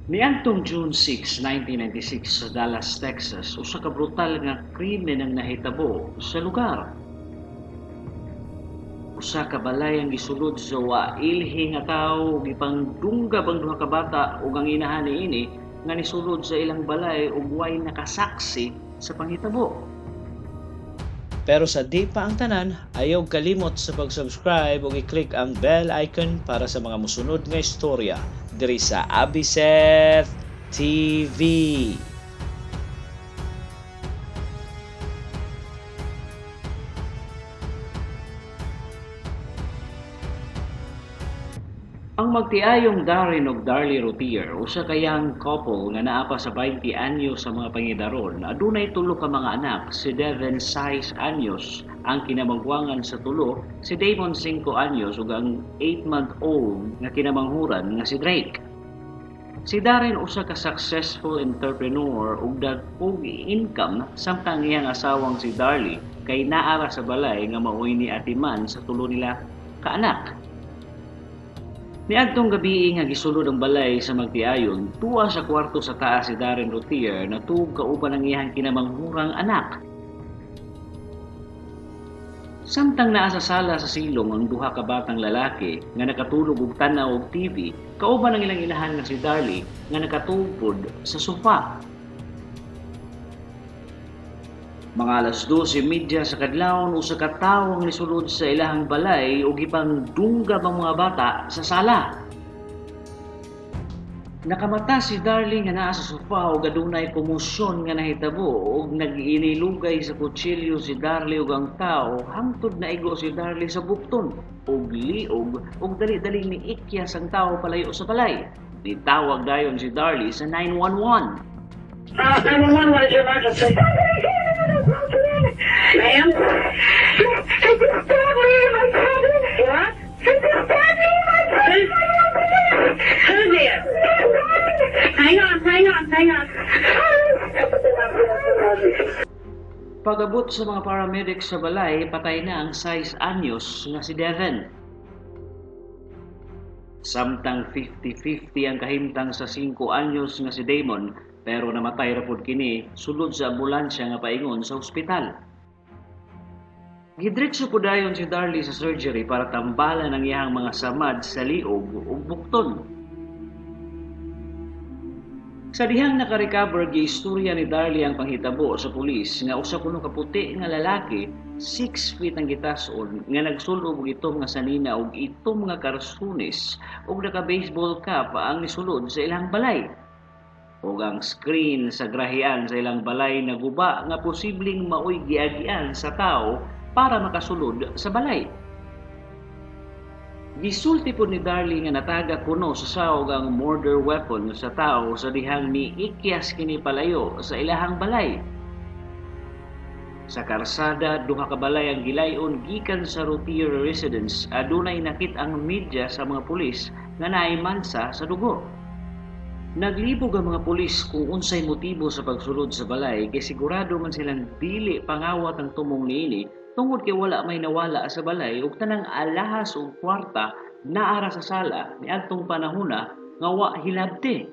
Niadtong June 6, 1996 sa Dallas, Texas, usa ka brutal nga krimen ang nahitabo sa lugar. Usa ka balay ang gisulod sa wailhi nga tawo ug gipangdunggab ang duha ka bata ug ang inahan niini nga nisulod sa ilang balay ug way nakasaksi sa panghitabo. Pero sa di pa ang tanan, ayaw kalimot sa pag-subscribe ug i-click ang bell icon para sa mga mosunod nga istorya diri sa Abiseth TV. Ang magtiayong Darren ug Darlie Routier, usa ka young couple nga naa pa sa 20 anyos sa mga pangidaron, adunay tulo ka mga anak, si Devin 6 anyos, ang kinamanghuangan sa tulo, si Damon 5 anyos ug ang 8-month-old nga kinamanghuran nga si Drake. Si Darren usa ka successful entrepreneur ug dagkog income, samtang iyang asawang si Darlie kay naa ra sa balay nga maoy ni atiman sa tulo nila kaanak. Niadtong gabi nga gisulod ang balay sa magtiayon, tuwa sa kwarto sa taas si Darren Routier na tuog kauban ang iyang kinamanghurang anak. Samtang naa sa sala sa silong ang duha ka batang lalaki nga nakatulog og tan-aw og TV, kauban ang ilang inahan nga si Darlie nga nakatugpod sa sofa. Mga alas 12:30 sa kadlawon, usa ka tawo ang nisulod sa ilahang balay ug gipangdunggab ang mga bata sa sala. Nakamata si Darlie nga naa sa sofa ug adunay komosyon nga nahitabo ug nag-inilugay sa kutsilyo si Darlie ug ang tawo hangtod naigo si Darlie sa bukton ug liog ug dali-daling niikyas ang tawo palayo sa balay. Nitawag dayon si Darlie sa 911. 911, what is your emergency? Ma'am? They just stabbed me in my cabin. What? They just stabbed me in my cabin. Who did? Hang on, hang on, hang on. Pag-abot sa mga paramedics sa balay, patay na ang 6 anyos nga si Devin. Samtang 50-50 ang kahimtang sa 5 anyos nga si Damon, pero namatay ra pud kini sulod sa ambulansya nga paingon sa ospital. Gidretso po dayon si Darlie sa surgery para tambalan ang iyang mga samad sa liog ug bukton. Sa dihang nakarecover, giistorya ni Darlie ang panghitabo sa pulis nga usa kuno ka puti nga lalaki, 6 feet ang gitason, nga nagsulob og itom nga sanina og itom nga karsunis ug naka-baseball cap ang nisulod sa ilang balay. Ug ang screen sa grahian sa ilang balay naguba nga posibleng maoy giagian sa tao para makasulod sa balay. Gisulti po ni Darlie nga nataga kuno sa saog ang murder weapon sa tao sa dihang niikyas kini palayo sa ilahang balay. Sa karsada, duha ka balay ang gilayon gikan sa Routier residence. Adunay nakit ang media sa mga pulis nga naay mansa sa dugo. Naglibog ang mga pulis kung unsay motibo sa pagsulod sa balay kay sigurado man silang dili pangawat ang tumong niini tungod kay wala may nawala sa balay ug tanang alahas ug kwarta naara sa sala niadtong panahona nga wa hilabti.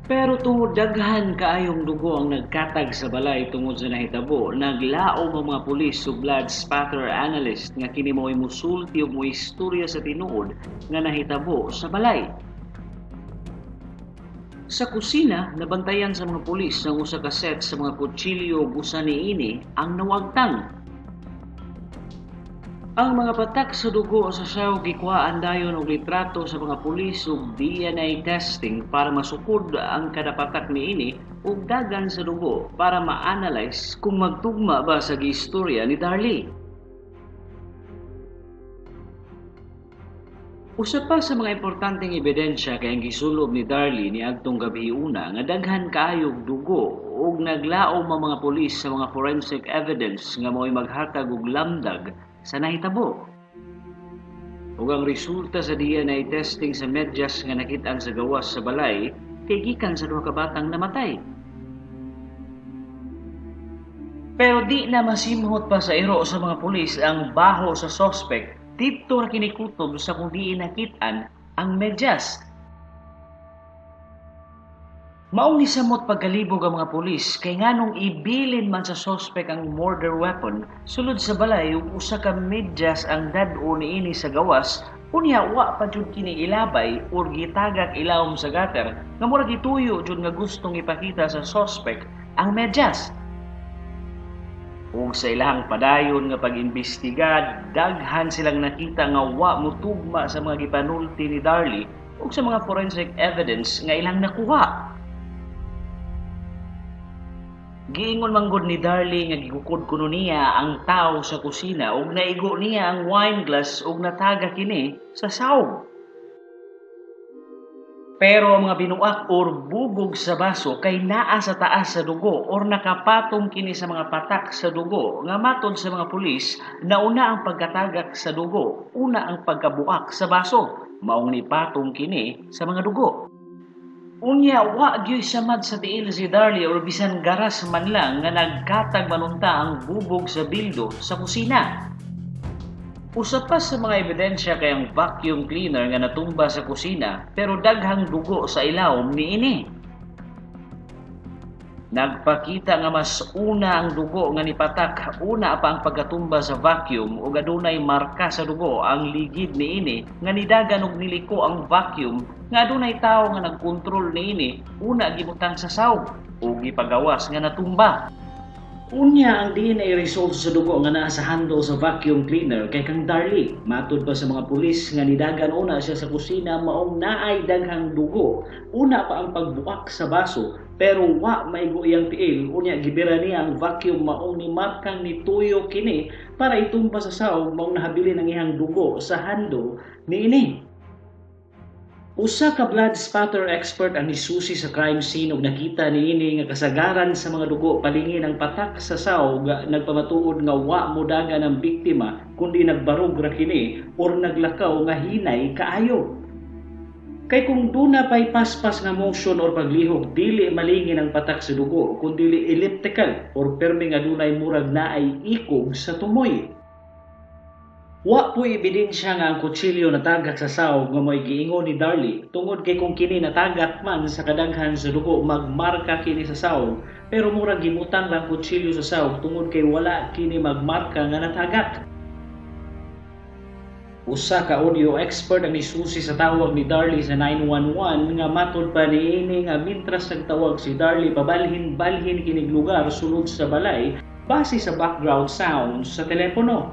Pero tungod daghan kaayong dugo ang nagkatag sa balay tungod sa nahitabo, naglaom ang mga pulis ug blood spatter analyst nga kini maoy mosulti ug moistorya sa tinuod nga nahitabo sa balay. Sa kusina, nabantayan sa mga pulis ang usa ka set sa mga kutsilyo ug usa niini ang nawagtang. Ang mga patak sa dugo sa saw gikuhaan dayon og litrato sa mga pulis ug DNA testing para masukod ang kada patak niini ug dagan sa dugo para ma-analyze kung magtugma ba sa giistorya ni Darlie. Usa pa sa mga importanteng ebidensya kay ang gisulob ni Darlie niadtong gabi una nga daghan kaayog dugo ug naglaom ang mga pulis sa mga forensic evidence nga mao'y maghatag og lamdag sa nahitabo. Ug ang resulta sa DNA testing sa medyas nga nakit-an sa gawas sa balay kay gikan sa duha ka batang namatay. Pero di na masimhot pa sa iro sa mga pulis ang baho sa suspect Didto ra kini kutob sa kung diin nakit-an ang medyas. Maong nisamot pagkalibog ang mga pulis kay nganong ibilin man sa suspect ang murder weapon sulod sa balay ug usa ka medyas ang dad-o niini sa gawas, unya wa pa jud kini ilabay or gitagak ilawom sa gutter nga murag gituyo jud nga gustong ipakita sa suspect ang medyas. Ug sa ilahang padayon nga pag-imbestiga, daghan silang nakita nga wa motugma sa mga gipanulti ni Darlie ug sa mga forensic evidence nga ilang nakuha. Giingon manggod ni Darlie nga gikukod kuno niya ang tawo sa kusina ug naigo niya ang wine glass ug nataga kini sa sawg. Pero ang mga binuak or bubog sa baso kay naa sa taas sa dugo or nakapatong kini sa mga patak sa dugo nga matod sa mga pulis, nauna ang pagkatagak sa dugo, una ang pagkabuak sa baso, maong nipatong kini sa mga dugo. Unya wa gyoy samad sa tiil si Darlie or bisan garas man lang nga nagkatag manunta ang bubog sa bildo sa kusina. Usa pa sa mga ebidensya kay ang vacuum cleaner nga natumba sa kusina pero daghang dugo sa ilawom niini. Nagpakita nga mas una ang dugo nga nipatak, una pa ang pagkatumba sa vacuum ug adunay marka sa dugo ang ligid niini nga nidagan og niliko ang vacuum nga adunay tawo nga nagkontrol niini una gibutang sa sawg ug gipagawas nga natumba. Unya ang DNA results sa dugo nga naa sa handle sa vacuum cleaner kay kang Darlie. Matud pa sa mga pulis nga nidagan una siya sa kusina maong naay daghang dugo. Una pa ang pagbuak sa baso pero wa maigo iyang tiil, unya gibira niya ang vacuum maong nimarkang nituyo kini para itumba sa sawg maong nahabilin ang iyang dugo sa handle niini. Usa ka blood spatter expert ang nisusi sa crime scene ug nakita niini nga kasagaran sa mga dugo palingin ang patak sa sawg, nagpamatuod nga wa modagan ang biktima kundi nagbarog ra kini or naglakaw nga hinay kaayo. Kay kung duna pay paspas nga motion or paglihok, dili malingin ang patak sa dugo kun dili elliptical or permi nga dunay murag naay ikog sa tumoy. Wa po'y ebidensya nga ang kutsilyo natagak sa sawg nga mo'y giingon ni Darlie tungod kay kung kini natagak man sa kadaghan sa dugo magmarka kini sa sawg, pero murag gibutang lang kutsilyo sa sawg tungod kay wala kini magmarka nga natagak. Usa ka audio expert ang nisusi sa tawag ni Darlie sa 911 nga matud pa niini nga mintras nagtawag si Darlie pabalhin-balhin kinig lugar sulod sa balay base sa background sounds sa telepono.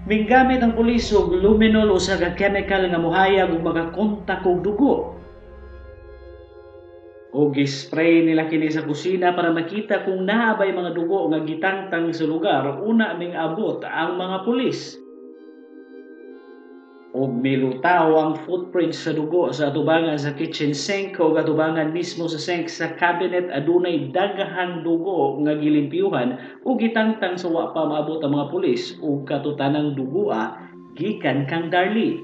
Minggamit ang pulis og luminol, usa ka chemical nga mohayag ug makakontak og dugo. O gispray nila kini sa kusina para makita kung naa bay mga dugo nga gitangtang sa lugar una ming abot ang mga pulis. Og milutaw ang footprints sa dugo sa atubangan sa kitchen sink o atubangan mismo sa sink. Sa cabinet adunay daghang dugo nga gilimpyuhan ug gitangtang sa wa pa maabot ang mga pulis ug katutanang dugoa gikan kang Darlie.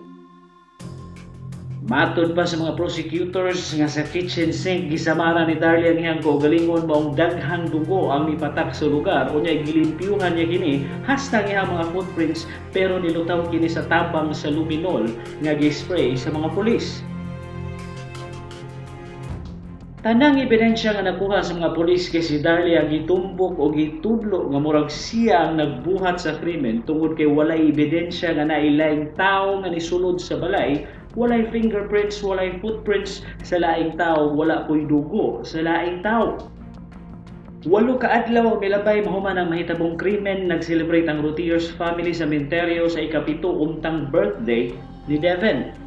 Matod pa sa mga prosecutors nga sa kitchen sink gisamara ni Darlie ang iyang kaugalingon maong daghang dugo ang mipatak sa lugar, unya gilimpyuhan niya kini hasta ang iyang mga footprints pero nilutaw kini sa tabang sa luminol nga gi-spray sa mga pulis. Tanang ebidensya nga nakuha sa mga pulis kay si Darlie ang gitumbok o gitudlo nga murag siya ang nagbuhat sa krimen tungod kay walay ebidensya nga naay laing tawo nga nisulod sa balay, walay fingerprints, walay footprints sa laing tawo, wala po'y dugo sa laing tawo. 8 ka adlaw ang milabay mahuman ang mahitabong krimen, nag-celebrate ang Routier's family sa menteryo sa 7 untang birthday ni Devin.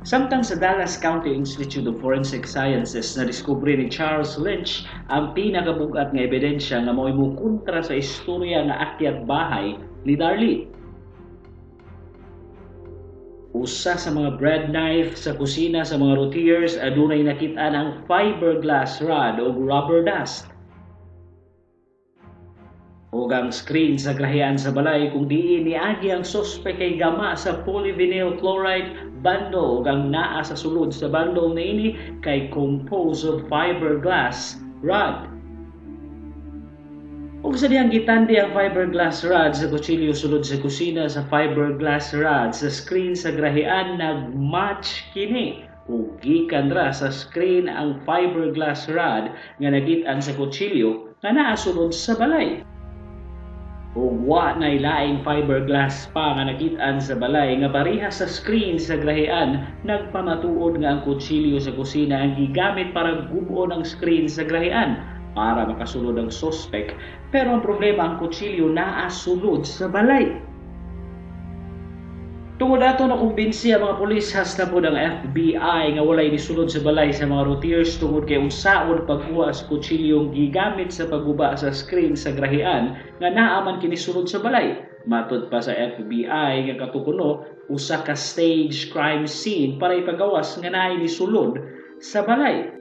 Samtang sa Dallas County Institute of Forensic Sciences na diskubre ni Charles Lynch ang pinakabugat nga ebidensya nga mao'y mukontra sa istorya nga akyat bahay ni Darlie. Usa sa mga bread knife sa kusina sa mga Routiers adunay nakit-an ang fiberglass rod o rubber dust. Ug ang screen sa grahian sa balay kung diin niagi ang suspek kay gama sa polyvinyl chloride bundle ug ang naa sa sulod sa bundle niini kay composed of fiberglass rod. Ug sa dihang gitandi ang fiberglass rod sa kutsilyo sulod sa kusina sa fiberglass rod sa screen sa grahian, nagmatch kini. Ug gikan ra sa screen ang fiberglass rod nga nakit-an sa kutsilyo nga naa sulod sa balay. Ug wa nay laing fiberglass pa nga nakit-an sa balay nga parehas sa screen sa grahian, nagpamatuod nga ang kutsilyo sa kusina ang gigamit para gub-on ang screen sa grahian para makasulod ang suspect, pero ang problema, ang kutsilyo naa sulod sa balay. Tungod ato, nakumbinsi ang mga pulis hasta pod ang FBI nga walay nisulod sa balay sa mga Routiers tungod kay unsaon pagkuha sa kutsilyong gigamit sa pagguba sa screen sa grahian nga naa man kini sulod sa balay. Matod pa sa FBI nga kato kuno usa ka stage crime scene para ipagawas nga naay nisulod sa balay.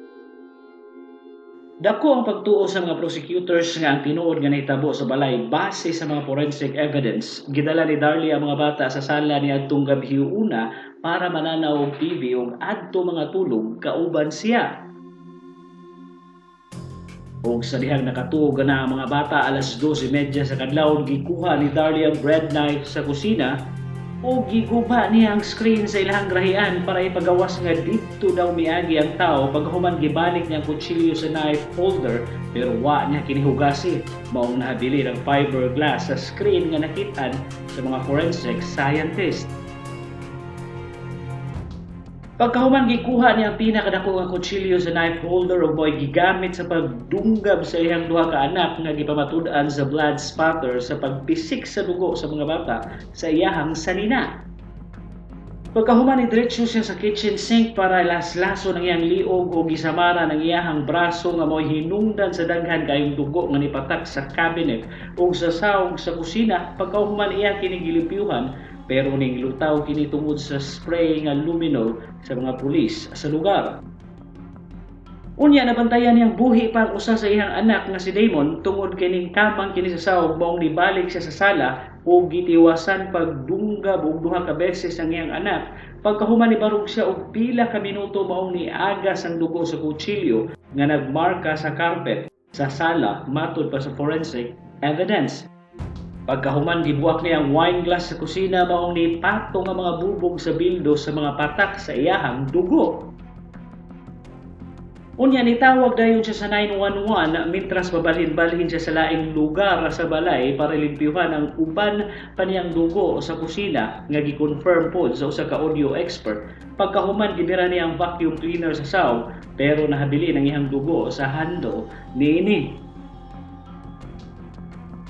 Dako ang pagtuo sa mga prosecutors nga ang tinuod nga nahitabo sa balay base sa mga forensic evidence. Gidala ni Darlie ang mga bata sa sala niadtong gabi una para mananaw og TV ug adto mga tulog kauban siya. Og sa dihang nakatuog na ang mga bata alas 12:30 sa kadlawon, gikuha ni Darlie ang bread knife sa kusina o giguba niya ang screen sa ilahang grahian para ipagawas nga didto daw miagi ang tao. Paghuman, gibalik niya ang kutsilyo sa knife holder pero wa niya kini hugasi. Maong nahabilin ang fiberglass sa screen nga nakitaan sa mga forensic scientist. Pagkahuman, gikuha niya ang pinakadako nga kutsilyo sa knife holder ug mo'y gigamit sa pagdunggab sa iyang duha ka anak nga gipamatud-an sa blood spatter sa pagpisik sa dugo sa mga bata sa iyahang sanina. Pagkahuman, diretso siya sa kitchen sink para laslason ang iyang liog o gisamaran ang iyahang braso nga mo'y hinungdan sa daghan kayong dugo nga nipatak sa cabinet ug sa sawg sa kusina. Pagkahuman, iya kini gilimpyuhan pero ning lutaw kini tungod sa spray nga luminol sa mga pulis sa lugar. Unya, nabantayan niyang buhi pa ang usa sa iyang anak nga si Damon tungod kining kamang kini sa sawg, maong nibalik siya sa sala ug gitiwasan pagdunggab og duha ka beses ang iyang anak. Pagkahuman, nibarog siya og pila ka minuto, maong niagas ang dugo sa kutsilyo nga nagmarka sa carpet sa sala matud pa sa forensic evidence. Pagkahuman, gibuak niya ang wine glass sa kusina, maong nipatong ang mga bubog sa bildo sa mga patak sa iyahang dugo. Unya, nitawag dayon siya sa 911 mintras babalhin-balhin siya sa laing lugar sa balay para limpyuhan ang uban pa niyang dugo sa kusina nga gi-confirm pod sa usa ka audio expert. Pagkahuman, gibira niya ang vacuum cleaner sa sawg pero nahabilin ang iyang dugo sa handle niini.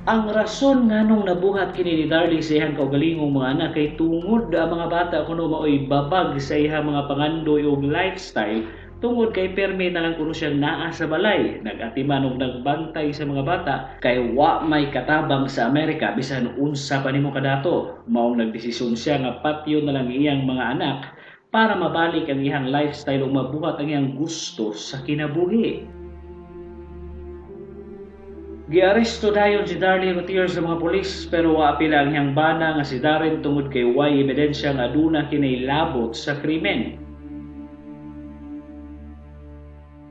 Ang rason nganong nabuhat kini ni Darlie sa iyang kaugalingong mga anak kay tungod ang mga bata kuno maoy babag sa iyang mga pangandoy ug lifestyle tungod kay permi na lang kuno siya naa sa balay, nag-atiman og nagbantay sa mga bata kay wa may katabang sa Amerika bisan unsa pa nimo kadato. Maong nagdesisyon siya nga patyon na lang iyang mga anak para mabalik ang iyang lifestyle ug mabuhat ang iyang gusto sa kinabuhi. Giaresto dayon si Darlie Routier sa mga pulis pero wa apila ang iyang bana nga si Darren tungod kay way ebidensya nga aduna kini labot sa krimen.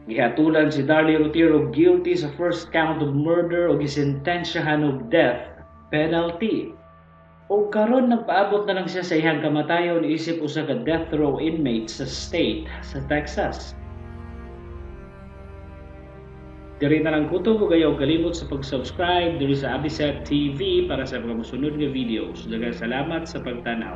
Gihatulan si Darlie Routier og guilty sa first count of murder o gisentensyahan og death penalty. Og karon, nagpaabot na lang siya sa iyang kamatayon isip usa ka death row inmate sa state sa Texas. Diri na lang kutob ug ayaw kalimot sa pag-subscribe diri sa Abiset TV para sa mga mosunod nga videos. Daghang salamat sa pagtan-aw.